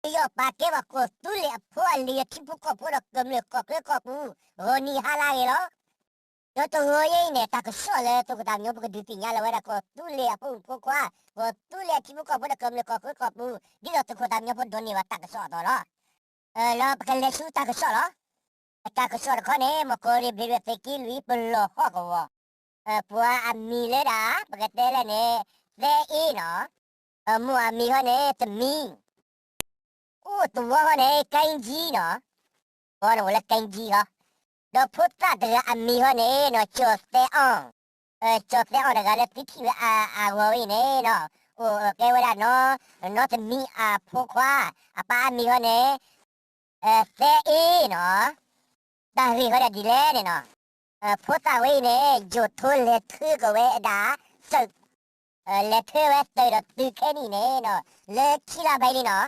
ပယီၤပာ်ကဲပှၤကီၢ်သူလ့ၤအဖိအလံၤအထံဖိကီၢ်ဖိဒီးကမျၢၢ်ကီၢ်ချၢကီၢ်ပူၤ ဂီၤနံၤဟါလၢအဂ့ၤလီၤ. ဒီးတဂီၤယဲအံၤန့ၣ် တၢ်ကစီၣ်လၢသုးခိၣ်သးမံဖိကဒုးသ့ၣ်ညါလီၤဝဲဒၣ်ကီၢ်သူလ့ၤအဖိမုၣ်ဖိခွါ, ကီၢ်သူလ့ၤအထံဖိကီၢ်ဖိဒီးကမျၢၢ်ကီၢ်ချၢကီၢ်ပူၤ ဒ်သိးသုးခိၣ်သးမံဖိဒိးန့ၢ်ဘၣ်တၢ်ကစီၣ်အသိးလီၤ. လၢပကလဲၤဆူတၢ်ကစီၣ်လီၤ. တၢ်ကစီၣ်တခီန့ၣ် မကီၢ်ရ့ၣ်ဘျ့းဒွဲၣ်သုးက့လွံၢ်ပလီၢ်ဟီၣ်ကဝီၤ ပှၤအမံၤလၢဒၣ် ပကတဲလၢန့ၣ် သဲအ့နီၤ, မိၢ်အမံၤဟီန့ၣ် သမံ, အိၣ်သဝီဟီန့ၣ် ကံကံနီၤ, သဝီန့ၣ်အိၣ်လၢကံကံလီၤ. ဒီးဖိသၣ်တဂၤအမံၤဟီန့ၣ်နီၤ ကၠီၤသဲအီၣ်, ကၠီၤသဲအီၣ်တဂၤလၢသုထံၣ်ဝဲအဂီၤဝဲအံၤန့ၣ်နီၤ, အိၣ်ကဲဝဲဒၣ်နီၤ, နီတမံအဖိခွါ, အပၢ်အမံၤဟီန့ၣ် သဲအ့နီၤ, တၢ်ဂ့ၢ်ဝဲဒၣ်ဒ်လဲၣ်န့ၣ်နီၤ, ဖိသၣ်ဝဲအံၤန့ၣ် ယိၤထိလဲၤထုးက့ၤဝဲဒၣ်သုး, လဲၤထုးဝဲသုးဒီးသုးခဲနံၣ်န့ၣ်နီၤ, လၢခံလါဘဲန့ၣ်နီၤ,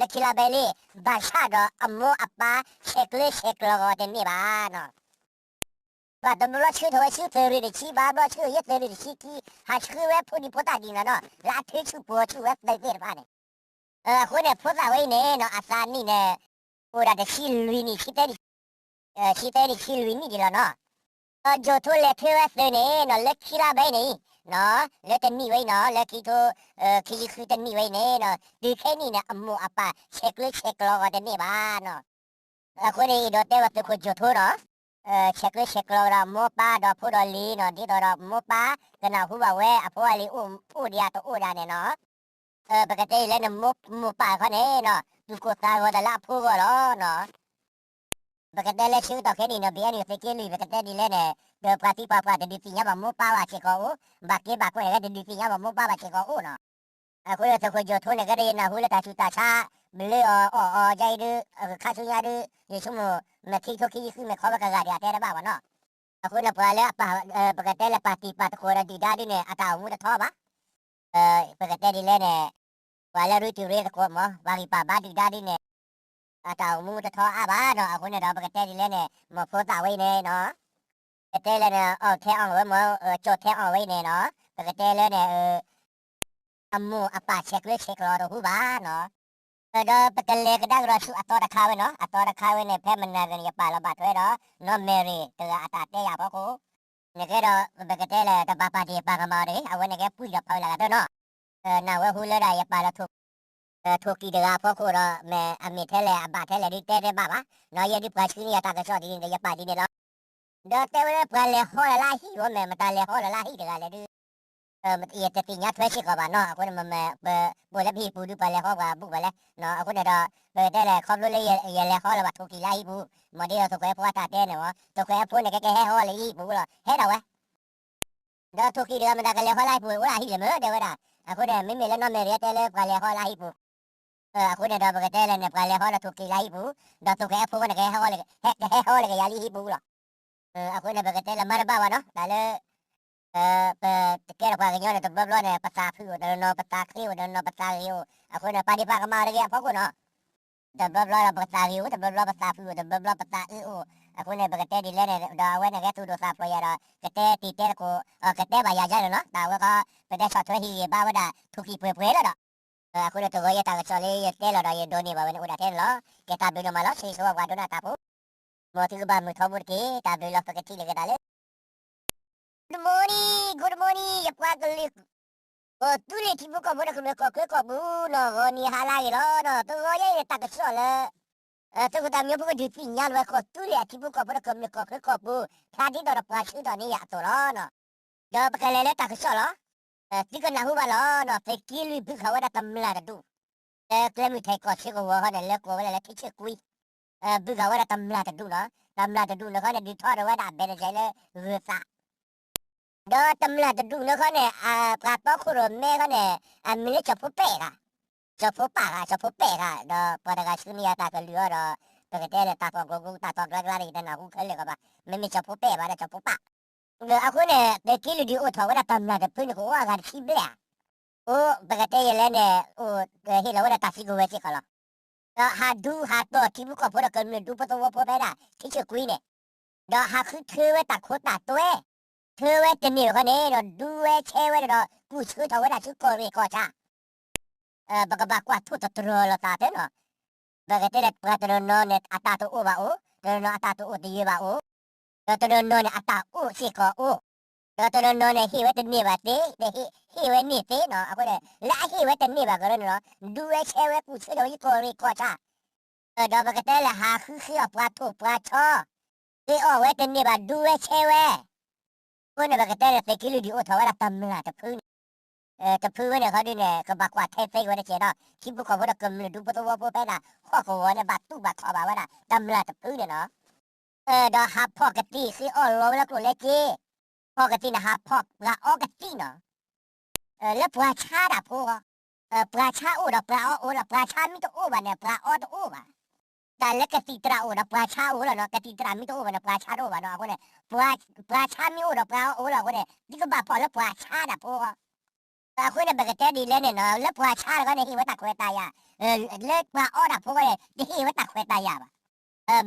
လၢခံလါဘဲလံ, ဘၣ်ဆၣ်ဒီးအမိၢ်အပၢ်ဆဲးကျၢဆဲးကျိးဂီၤတန့ၢ်ဘၣ်နီၤ. ဘၣ်တဘျီဆှၢထီၣ်ဝဲဆူသုးရ့ၣ်တဆံ, ဘၣ်ဘျီဆှၢယဲၢ်သုးရ့ၣ်တဆံခံ, ဟးဆှၢဝဲဖိဒံဖိသၣ်ဒ်န့ၣ်နီၤ, လၢအထုဆူၣ်ပှီၤဆူၣ်ဝဲသုးသ့ၣ်တဖၣ်န့ၣ်, အဃိန့ၣ် ဖိသၣ်ဝဲအံၤန့ၣ်နီၤ အသးနံၣ်န့ၣ် အိၣ်ဒၣ်တဆံလွံၢ်နံၣ်, ဆံသၢနံၣ်ဆံလွံၢ်နံၣ်ဒံးလီၤနီၤ. ယိၤထိလဲၤထုးဝဲသုးန့ၣ်နီၤ လၢခံလါဘဲအံၤန့ၣ်, လၢတနံၣ်ဝဲအံၤနီၤ, လၢခံထိ ခံဆံဃုတနံၣ်ဝဲအံၤန့ၣ်နီၤ, သုးခဲနံၣ်န့ၣ် အမိၢ်အပၢ်ဆဲးကျၢဆဲးကျိးဂီၤတန့ၢ်ဘၣ်နီၤ. အဃိန့ၣ် အဲၣ်ဒိးတဲဝဲသုးခိၣ်ယိၤထိနီၤ, ဆဲးကျၢဆဲးကျိးဝဲဒီးမိၢ်ပၢ်ဒီးဖိဒီးလံၤနီၤ, ဒ်သိးဒီးမိၢ်ပၢ် ကနၢ်ဟူဘၣ်ဝဲအဖိအလံၤအိၣ်ဒံးဧါတအိၣ်ဒံးဧါန့ၣ်နီၤ. ပကတဲအံၤလၢန့ၣ် မိၢ်ပၢ်ခီန့ၣ်နီၤ သူၣ်ကိၢ်သးဂီၤတၢ်လၢအဖိအဂီၢ်လီၤနီၤ. ပကတဲလၢဆၢကတီၢ်ခဲအံၤန့ၣ်နီၤ ဘံၣ်အဲၣ်ယူၣ်သုးက့လွံၢ် ပကတဲဒ်လဲၣ်န့ၣ် ဒီးပှၤသံပှၤပှၢ်တဒုးသ့ၣ်ညါဘၣ်မိၢ်ပၢ်ဘၣ်စ့ၢ်ကီးအိၣ်, ဘၣ်က့ဘၣ်ကွဲန့ၣ် ကဲတဒုးသ့ၣ်ညါဘၣ်မိၢ်ပၢ်ဘၣ်စ့ၢ်ကီးအိၣ်နီၤ. အဃိန့ၣ် သုးခိၣ်ယိၤထိန့ၣ် ကဲဒီးယနၢ်ဟူလၢတၢ်ဆူးတၢ်ဆါ ဘျၢအီၤအီၣ်အီၤဒ်အံၤဒုး ခါဆူညါဒုး ယဆိကမိၣ် မ့ၢ်ခံကထိခံဆံဃု မ့ၢ်ခီဝဲကဂၤဒံး အတဲတဘၣ်ဘၣ်နီၤ. အဃိန့ၣ် ပှၤလၢအပာ် ပကတဲလၢပာ်တံာ်ပာ်သကိးဒီးဒုၣ်ဒါဒုးန့ၣ် အတၢ်အိၣ်မူတထီဘၣ်. ပကတဲဒ်လဲၣ်န့ၣ် ပှၤလၢရ့တံၤရ့သကိးမး ပာ်ဂံၢ်ပာ်ဘါဒုၣ်ဒါဒုးန့ၣ် အတၢ်အိၣ်မူတထီအါဘၣ်နီၤ. အဃိန့ၣ်ဒီး ပကတဲဒ်လဲၣ်န့ၣ် မ့ၢ်ဖိသၣ်ဝဲအံၤန့ၣ်နီၤ ပကတဲလၢန့ၣ် အီၣ်ထဲအီၣ်ဝဲမး ကၠီၣ်ထဲအီၣ်ဝဲအံၤန့ၣ်နီၤ ပကတဲလၢန့ၣ် အမိၢ်အပၢ်ဆဲးကျၢဆဲးကျိးတဟူဘၣ်နီၤ. ဒီးပကလဲၤကဒါကဒီးဆူအသီတခါဝဲနီၤ. အသီတခါဝဲန့ၣ် ဖဲမနၤဂ့ၤန့ၣ် ယပာ်လီၤဘၣ်ထွဲဒီး နီၢ်မဲာ်ရံၤတဂၤအတၢ်တဲယၤအဖီခိၣ် နကဲဒီး ပကတဲလၢ တဘၣ်ပာ်တံာ်ပာ်ကမၣ်အီၤတဂ့ၤ, အဝဲန့ၣ်ကဲပှံၢ်ဒီးဖးဝဲလၢဂၤတနီၤ. နၢ်ဝဲဟူလၢဒၣ်ယပာ်လီၤ ထိၣ်ကံၢ်တဂၤအဖီခိၣ်ဒီး မ့ၢ်အမ့ၢ်ထဲလဲၣ်အဘၣ်ထဲလဲၣ်ဒုးတဲတဘၣ်ဘၣ်နီၤ. ယဲဒုးပှၤဆှၢန့ၢ်ယၤတၢ်ကစီၣ်ဒ်န့ၣ်ဒီး ယပာ်ဒ်န့ၣ်လီၤ. ဒီးတဲဝဲလၢပှၤလဲၤဟီလၢလၢဟံၣ်ဝဲ မ့ၢ်မတၤလဲၤဟီလၢလၢဟံၣ်တဂၤလဲၣ်ဒုး ယတသ့ၣ်ညါထွဲစ့ၢ်ကီးဘၣ်နီၤ. အဃိန့ၣ် မ့ၢ်ပအိၣ်လၢပဟံၣ်ပူၤဒုး ပှၤလဲၤဟီပှၤဘူးပှၤလဲၣ်. အဃိန့ၣ်ဒီး ပကတဲလဲၣ် ခီဖျိလၢယလဲၤဟီလၢၤဘၣ်ထိၣ်ကံၢ်လၢဟံၣ်ပူၤ, မ့ၢ်ဒ်သိး သုးခိၣ်အဲၣ်ဖိအတၢ်တဲန့ၣ်ဝဲ သုးခိၣ်အဲၣ်ဖိန့ၣ် ကဲကဟဲဟီလၢဟံၣ်ပူၤလီၤ ဟဲဒၣ်ဝဲ ဒီးထိၣ်ကံၢ်တဂၤ မတၤကလဲၤဟီလၢဟံၣ်ပူၤ အိၣ်လၢဟံၣ်လဲၣ်မ့ၢ်တဲဝဲဒၣ်. အဃိန့ၣ် မ့မ့ၢ်လၢနီၢ်မဲာ်ရံၤတဲလၢပှၤလဲၤဟီလၢဟံၣ်ပူၤ, အဃိန့ၣ်ဒီး ပကတဲလဲၣ်န့ၣ် ပှၤလဲၤဟီလၢထိၣ်ကံၢ်လၢဟံၣ်ပူၤ, ဒီးထိၣ်ကံၢ်အဲၣ်ဖိန့ၣ် ကဟဲဟီလၢ ကဟဲဟီလၢကယၤလၢဟံၣ်ပူၤလီၤ. အဃိန့ၣ် ပကတဲလဲၣ်မၤတဘၣ်ဘၣ်နီၤ တၢ်လၢ ပကဲထီၣ်ပှၤကညီန့ၣ် တဘျီဘျီန့ၣ် ပသးဖုၣ်အိၣ်တနီၤနီၤ ပသးချ့အိၣ်တနီၤနီၤ ပသးဂ့ၤအိၣ် အဃိန့ၣ် ပာ်ဒ့ၣ်ပာ်ကမၣ်အီၤတဂ့ၤအဖီခိၣ်နီၤ. တဘျီဘျီဒီးပသးဂ့ၤအိၣ် တဘျီဘျီပသးဖုၣ်အိၣ် တဘျီဘျီပသးအၢအိၣ် အဃိန့ၣ် ပကတဲဒ်လဲၣ်န့ၣ် ဒီးအဝဲန့ၣ်ကဲသူၣ်ဒိၣ်သးဖျိးယၤဒီး ကတဲတံာ်တဲသကိး ကတဲဘၣ်ယၤယါန့ၣ်နီၤ တၢ်ဝဲဃီ ပတဲဆီၣ်ထွဲဟံးဂ့ၤဘါဝဲဒၣ် ထိၣ်ကံၢ်ပှဲၤပှဲၤလီၤဒီး အဃိန့ၣ် တဂီၤယတၢ်ကစီၣ်လၢယတဲလီၤဒီးယဒိးန့ၢ်ဘၣ်ဝဲန့ၣ် အိၣ်ဒၣ်ထဲန့ၣ်လီၤ. ကဲတၢ်ဘျုးဒိၣ်မးလီၤ ဆၢဂ့ၤဆၢဝါပှၤဒိကနၣ်တၢ်ဖိ မ်သုကဘၣ်မုာ်ထီဘိတက့ၢ် တၢ်ဘျုးလီၤ ပကထံၣ်လိာ်က့ၤသးလၢ Good morning, good morning ယပှၤကလုာ် ကီၢ်သူလ့ၤထံဖိကီၢ်ဖိဒီးကမျၢၢ်ကီၢ်ချၢကီၢ်ပူၤနီၤ ဂီၤနံၤဟါလၢအဂ့ၤလီၤနီၤ တဂီၤယဲအံၤန့ၣ် တၢ်ကစီၣ်လၢ သုးခိၣ်သးမံဖိကဒုးသ့ၣ်ညါလီၤဝဲကီၢ်သူလ့ၤအထံဖိကီၢ်ဖိဒီးကမျၢၢ်ကီၢ်ချၢကီၢ်ပူၤ ဖျါဒ်သိးဒီးပှၤဆှၢထီၣ်န့ၢ်ယၤအသိးလီၤနီၤ. ဒီးပကလဲၤလၢတၢ်ကစီၣ်လီၤ. သုကနၢ်ဟူဘၣ်လီၤနီၤ သုးက့လွံၢ်ဘုၣ်ဃာ်ဝဲဒၣ်တမျၢ်တဒူၣ် လၢကျဲမုၢ်ထံးကီၢ်ဆၢကဝီၤဃီန့ၣ် လၢကိးဝဲဒၣ်လၢထံဆၢကွံ ဘုၣ်ဃာ်ဝဲဒၣ်တမျၢ်တဒူၣ်နီၤ တမျၢ်တဒူၣ်န့ၣ်ဃီန့ၣ် ဒုးထီၣ်ဝဲဒၣ်အဘဲၣ်နစဲးလၢဂၢၤသး ဒီးတမျၢ်တဒူၣ်န့ၣ်ဃီန့ၣ် ပှၤတီခိၣ်ရိၣ်မဲဃီန့ၣ် အမံၤလၢကၠီၤဖိပဲၣ်ဂၤ, ကၠီၤဖိပၣ်ဂၤ ကၠီၤဖိပဲၣ်ဂၤ ဒီးပှၤတဂၤဆှၢန့ၢ်ယၤတၢ်ကလုၢ်အီၤဒီး ပကတဲလၢတၢ်သီၣ်ကျိၤကျိၤ တၢ်သီၣ်ကျါကျါဒီး ယတနၢ်ဟူခဲလၢာ်ကီးဘၣ်, မ့မ့ၢ်ကၠီၤဖိပဲၣ်ဘၣ်ဒီးကၠီၤဖိပၣ် အဃိန့ၣ် သုးက့လွံၢ်ဒုးအိၣ်ထီၣ်ဝဲဒၣ်တမျၢ်တဖုန့ၣ် ကအိၣ်အဂၤတဆံဘျဲၣ်ဧါ, အိၣ် ပကတဲယဲလဲၣ်န့ၣ် အိၣ်ဟ့ၣ်လီၤဝဲဒၣ်တၢ်စုကဝဲၤစ့ၢ်ကီးလီၤ. ဒီးဟးဒူဟးတီၢ်ထံဖိကီၢ်ဖိဒီးကမျၢၢ်ဒူဖိသဝီဖိဖဲဒၣ် ထံဆၢကွံန့ၣ်, ဒီးဟးဃုထၢဝဲတၢ်ခိတၢ်သွဲ, ထၢဝဲတန့ၢ်ဝဲဃီန့ၣ်ဒီး ဒူဝဲဆဲဝဲဒီး ကူၣ်ဆၢထီၣ်ဝဲဒၣ်ဆူကီၢ်ရ့ၣ်ကီၢ်ဆၣ် ပကဘၣ်ကွၢ်ထိၣ်သတြီၤလိာ်သးသ့နီၤ, ပကတဲလဲၣ် ပှၤတနီၤနီၤန့ၣ် အတၢ်တအိၣ်ဘၣ်အိၣ်, တနီၤနီၤအတၢ်တအိၣ်တယၢၤဘၣ်အိၣ်, ဒီးတနီၤနီၤန့ၣ် အတၢ်အိၣ်စ့ၢ်ကီးအိၣ်, ဒီးတနီၤနီၤန့ၣ် ဟ့ၣ်ဝဲတန့ၢ်ဘၣ်သ့, ဟ့ၣ်ဝဲန့ၢ်သ့နီၤ. အဃိန့ၣ် လၢအဟ့ၣ်ဝဲတန့ၢ်ဘၣ်ကီးန့ၣ်နီၤ, ဒူဝဲဆဲးဝဲ ကူၣ်ဆၢထီၣ်ဝဲ ယကီၢ်ရ့ၣ်ကီၢ်ဆၣ် ဒီးပကတဲလဲၣ် ဟးဃုဃ့အီၣ်ပှၤထိၣ်ပှၤဆီ, ဃ့အီၣ်ဝဲတန့ၢ်ဘၣ် ဒူဝဲဆဲးဝဲ. အဃိန့ၣ် ပကတဲန့ၣ် သုးက့လွံၢ်ဒုးအိၣ်ထီၣ်ဝဲဒၣ်တမျၢ်တဖုန့ၣ်, တဖုဝဲန့ၣ် ခီဒုန့ၣ် ကဘၣ်ကွၢ်ထဲသ့ဝဲတကဲးဒီး ထံဖိကီၢ်ဖိဒီးကမျၢၢ်ဒူဖိသဝီဖိဖဲဒၣ်ဟီၣ်ကဝီၤန့ၣ် ဘၣ်တူၢ်ဘၣ်ခီၣ်ဘၣ်ဝဲဒၣ် တမျၢ်တဖုန့ၣ်နီၤ. ဒီးဟးဖီၣ်ကသံၣ်ဃ့အီၣ်လီၤဝဲလၢကျိၣ်လၢစ့, ဖီၣ်ကသံၣ်န့ၣ် ဟးဖီၣ်ပှၤအီကသံၣ်နီၤ. လၢပှၤဆါတၢ်ဖိ, ပှၤဆါအိၣ်ဒီးပှၤအီအိၣ်လီၤ, ပှၤဆါမ့ၢ်တအိၣ်ဘၣ်န့ၣ် ပှၤအီတအိၣ်ဘၣ်. တၢ်လၢကသံၣ်သရၣ်အိၣ်ဒီးပှၤဆါအိၣ်လီၤနီၤ, ကသံၣ်သရၣ်မ့ၢ်တအိၣ်ဘၣ်န့ၣ် ပှၤဆါတအိၣ်ဘၣ်နီၤ. အဃိန့ၣ် ပှၤဆါမ့ၢ်အိၣ်ဒီးပှၤအီအိၣ်လီၤအဃိန့ၣ် သုကဘၣ်ဖီၣ်လၢပှၤဆါတၢ်ဖိဃီ. အဃိန့ၣ် ပကတဲဒ်လဲၣ်န့ၣ်နီၤ, လၢပှၤဆါတခီန့ၣ် ဟ့ၣ်ဝဲတၢ်ခွဲးတၢ်ယာ်, လၢပှၤအီတၢ်ဖိဃီန့ၣ် တဟ့ၣ်ဝဲတၢ်ခွဲးတၢ်ယာ်ဘၣ်.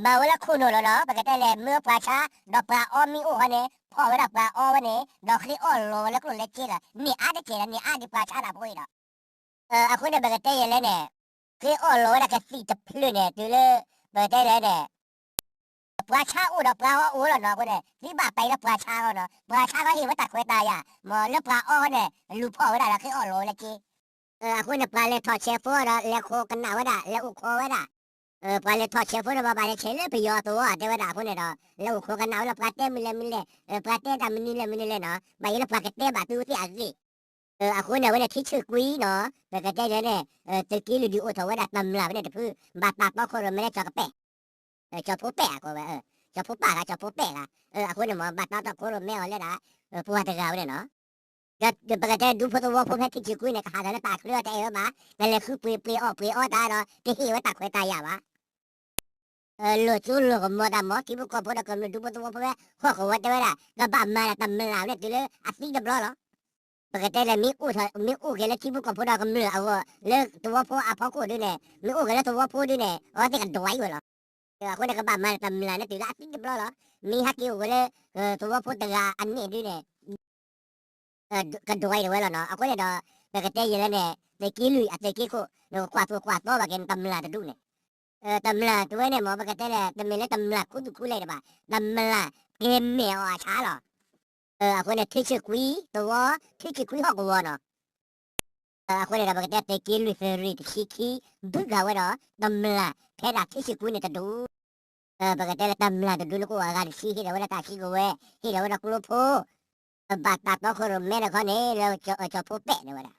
မၤဝဲလၢခိၣ်နူာ်လီၤနီၤ, ပကတဲလဲၣ် မ့ၢ်ပှၤဆါ ဒီးပှၤအီမ့ၢ်အိၣ်ဃီန့ၣ် ဖီၣ်ဝဲဒၣ်ပှၤအီဝဲန့ၣ် ဒီးဃ့အီၣ်လီၤဝဲလၢကျိၣ်လၢစ့လီၤ. န့ၢ်အါတက့ၢ်ဒီး န့ၢ်အါဒံးပှၤဆါတၢ်ဖိအံၤဒီး အဃိန့ၣ် ပကတဲယဲလဲၣ်န့ၣ်, ဃ့အီၣ်လီၤဝဲဒၣ်ကသံၣ်တဖျၢၣ်န့ၣ် တုၤလၢ ပကတဲလဲၣ်န့ၣ် ပှၤဆါအိၣ်ဒီးပှၤအီအိၣ်လီၤနီၤ. အဃိန့ၣ် သုဘၣ်ပာ်အံၤလၢပှၤဆါဃီနီၤ, ပှၤဆါဃီဟ့ၣ်ဝဲတၢ်ခွဲးတၢ်ယာ်, မ်လၢပှၤအီဃီန့ၣ် လူၤဖီၣ်ဝဲဒၣ်ဒီးဃ့အီၣ်လီၤဝဲလၢစ့. အဃိန့ၣ် ပှၤလဲၤထီၣ်ဆဲးဖိဒီး လဲၤခိးကနၣ်ဝဲဒၣ် လဲၤအိၣ်ခိးဝဲဒၣ် ပှၤလဲၤထီၣ်ဆဲးဖိန့ၣ် ဘၣ်ဘၣ်လဲၤဆဲးလၢပယီၤသဝီဧါ တဲဝဲဒၣ်အဃိန့ၣ်ဒီး လဲၤအိၣ်ခိးကနၣ်ဝဲလၢပှၤတဲမနုၤလဲၣ်မနုၤလဲၣ်, ပှၤတဲတၢ်မနုၤလဲၣ်မနုၤလဲၣ်နီၤ, ဘၣ်ယဲလၢပှၤကတဲဘၣ်သုသ့ၣ်အဂ့ၢ်. အဃိန့ၣ် အဝဲန့ၣ်ထံဆၢကွံနီၤ, ပကတဲန့ၣ် သုးက့လွံၢ်ဒုးအိၣ်ထီၣ်ဝဲဒၣ်တမျၢ်ဝဲန့ၣ်တဖု, ဘၣ်တၢ်တီခိၣ်ရိၣ်မဲလၢကၠီၤကပဲၣ်, ကၠီၤဖိပဲၣ်အကိးဝဲ, ကၠီၤဖိပၢ်ဂၤ ကၠီၤဖိပဲၣ်ဂၤ, အဃိန့ၣ်မ့ၢ် ဘၣ်တၢ်တီခိၣ်ရိၣ်မဲအီၤလၢဒၣ် ပှၤတဂၤဝဲန့ၣ်နီၤ. ဒီးပကတဲဒူဖိသဝီဖိဖဲထံဆၢကွံန့ၣ် ကဟးထီၣ်လၢတၢ်ချၢအီၤတအဲၣ်ဝဲဘၣ်, ကလဲၤဃုပှ့ၤပှ့ၤအီၣ်ပှ့ၤအီတၢ်ဒီး တဟ့ၣ်ဝဲတၢ်ခွဲးတၢ်ယာ်ဘၣ်. လီၤစိလီၤကမီၤတၢ်မ့ၢ် ထံဖိကီၢ်ဖိဒီးကမျၢၢ်ဒူဖိသဝီဖိဖဲ ဟီၣ်ကဝီၤတဲဝဲဒၣ် ကဘၣ်မၤတမျၢ်ဝဲန့ၣ်တုၤလၢအသံတဘျီလီၤ. ပကတဲလဲၣ် မ့ၢ်အိၣ်က့ၤလၢထံဖိကီၢ်ဖိဒီးကမျၢၢ်အဂီၢ် လၢသဝီဖိအဖီခိၣ်ဒုန့ၣ် မ့ၢ်အိၣ်က့ၤလၢသဝီဖိဒုန့ၣ် အဝဲသ့ၣ်ကဒွးအံၤဝဲလီၤ. အဃိန့ၣ် ကဘၣ်မၤတမျၢ်န့ၣ်တုၤလၢအသံတဘျီလီၤ. မ့ၢ်ဟဲက့ၤအိၣ်ဝဲလၢ သဝီဖိတဂၤအန့ၣ်ဒုန့ၣ် ကဒွးအံၤတဝဲလီၤနီၤ. အဃိန့ၣ်ဒီး ပကတဲယဲလဲၣ်န့ၣ် သုးက့လွံၢ်အသုးက့ခိၣ် နကကွၢ်သိကွၢ်သီဘၣ်က့ၤနတမျၢ်တဒူၣ်န့ၣ်, တမျၢ်တဝဲန့ၣ်မ့ၢ် ပကတဲလဲၣ် တမ့ၢ်လၢတမျၢ်ခူသူၣ်ခူလဲၢ်ဒံးဘၣ်, တမျၢ်က့ၤမဲာ်အီၤအဆါလီၤ. အဃိန့ၣ် ထံဆၢကွံသဝီ ထံဆၢကွံဟီၣ်ကဝီၤနီၤ. အဃိန့ၣ်ဒီး ပကတဲသုးက့လွံၢ်သုးရ့ၣ်တဆံခံ ဘုၣ်ဂၤဝဲဒီး တမျၢ်ဖဲဒၣ်ထံဆၢကွံန့ၣ်တဒူၣ်. ပကတဲလၢတမျၢ်တဒူၣ်န့ၣ် ကအိၣ်အဂၤတဆံဟ့ၣ်လီၤဝဲဒၣ်တၢ်ဆံကဝဲၤ, ဟ့ၣ်လီၤဝဲဒၣ်ကျိဖိ, ဘၣ်တၢ်တီခိၣ်ရိၣ်မဲတခီန့ၣ် လၢကၠီၤဖိပဲၣ်န့ၣ်ဝဲဒၣ်.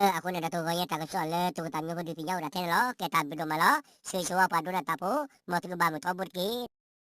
အဃိန့ၣ်ဒီး တဂီၤညါတၢ်ကစီၣ်လၢသုးခိၣ်သးမံဖိဒုးသ့ၣ်ညါအိၣ်ဒၣ်ထဲန့ၣ်လီၤ. ကဲတၢ်ဘျုးဒိၣ်မးလီၤ. ဆၢဂ့ၤဆၢဝါပှၤဒိကနၣ်တၢ်ဖိ, မ်သုကဘၣ်မုာ်ထီဘိတက့ၢ်.